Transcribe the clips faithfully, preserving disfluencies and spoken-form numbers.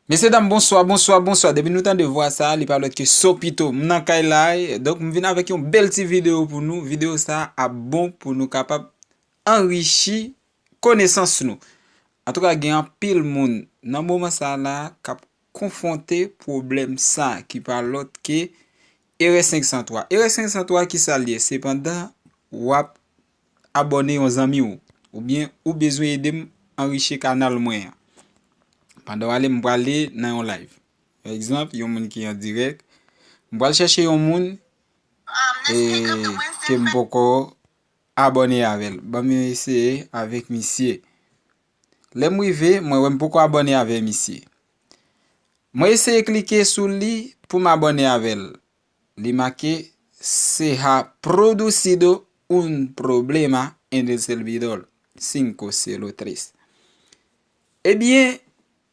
Mesye dam, bonswa, bonswa, bonswa. Depi nou tande vwa sa, li pa lòt ke Sopito. M nan kay la, e, donk m vin avèk yon bèl ti videyo pou nou. Videyo sa ap bon pou nou kapab anrichi konesans nou. Antouka, gen anpil moun nan moman sa la k ap konfwonte pwoblèm sa ki pa lòt ke Erè senk san twa. Erè senk san twa, ki sa l ye? Sepandan, w ap abòne yon zanmi w, oubyen ou bezwen ede m anrichi kanal mwen an. Pandan w ale, m prale nan yon live. Pa egzanp, yon moun ki an dirèk, m pral chèche yon moun e ke m poko abòne avè l. Ban m eseye avèk misye. Lè m rive, mwen wè m poko abòne avè misye. Mwen eseye klike sou li pou m abòne avè l. Li make: "Se ha producido un problema en el servidor cinco cero tres." Ebyen,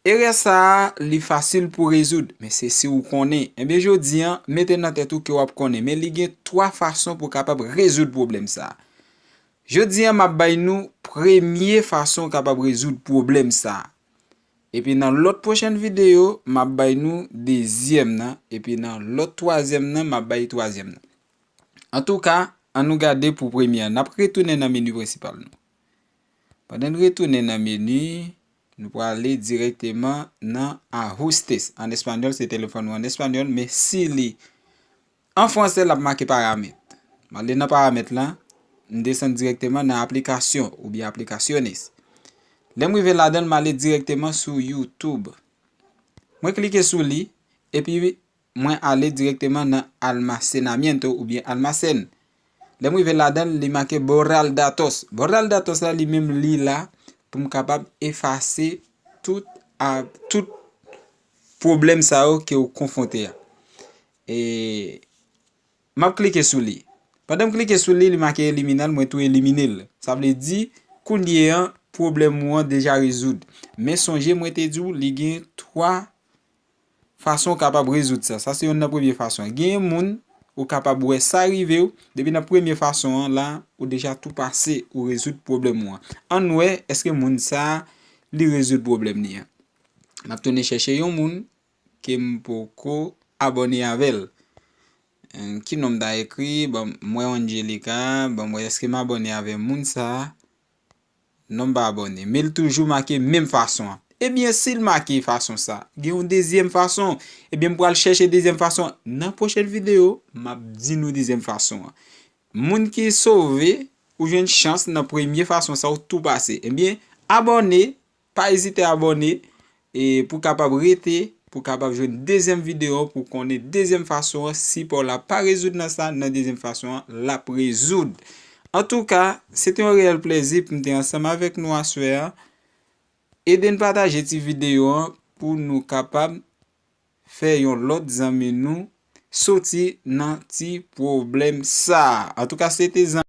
erè sa a, li fasil pou rezoud, men se si w konnen. Ebyen, jodi an, mete nan tèt ou ke w ap konnen, men li gen twa fason pou w kapab rezoud pwoblèm sa a. Jodi an, m ap bay nou premye fason w kapab rezoud pwoblèm sa a. Epi nan lòt pwochèn videyo, m ap bay nou dezyèm nan. Epi nan lòt twazyèm nan, m ap bay twazyèm nan. Antouka, ann nou gade pou premye an. N ap retounen nan meni prensipal nou. Pandan n retounen nan meni, nou prale dirèkteman nan ajustes. An espanyòl, se telefòn ou an espanyòl, men si li an fransè, l ap make paramèt. M ale nan paramèt la, m desann dirèkteman nan aplikasyon oubyen aplicaciones. Lè m rive ladan l, m ale dirèkteman sou YouTube. Mwen klike sou li, epi mwen ale dirèkteman nan almacenamiento oubyen almacén. Lè m rive ladan l, li make borrar datos. Borrar datos la, li menm, li la pou m kapab efase tout, a, tout pwoblèm sa yo ke w konfwonte a. E m ap klike sou li. Pandan m klike sou li, li make eliminan l, mwen tou elimine l. Sa vle di, kounye an, pwoblèm ou an deja rezoud. Men sonje, mwen te di w, li gen twa fason w kapab rezoud sa. Sa se youn nan premye fason. Gen moun ou kapab wè sa rive w, depi nan premye fason an la, ou deja tou pase, ou rezoud pwoblèm ou an. Ann wè, èske moun sa a, li rezoud pwoblèm li an. M ap tounen chèche yon moun ke m poko abòne avè l. Ki non m ta ekri? Bon, m wè Angelica. Bon, m wè, èske m abòne avè moun sa a? Non, m pa abòne. Men l toujou make menm fason an. Ebyen, si l make fason sa, gen yon dezyèm fason. Ebyen, m pral chèche dezyèm fason an. Nan pwochèn videyo, m ap di nou dezyèm fason an. Moun ki sove, ou jwenn chans nan premye fason sa, ou tou pase. Ebyen, abòne, pa ezite abòne, e pou kapab rete, pou kapab jwenn dezyèm videyo an, pou konnen dezyèm fason an, si pa w la pa rezoud nan sa, nan dezyèm fason an, l ap rezoud. Antouka, se te yon reyèl plezi pou m te ansanm avèk nou aswè a. Ede n pataje ti videyo an pou nou kapab fè yon lòt zanmi nou soti nan ti pwoblèm sa a. Antouka, se te zanmi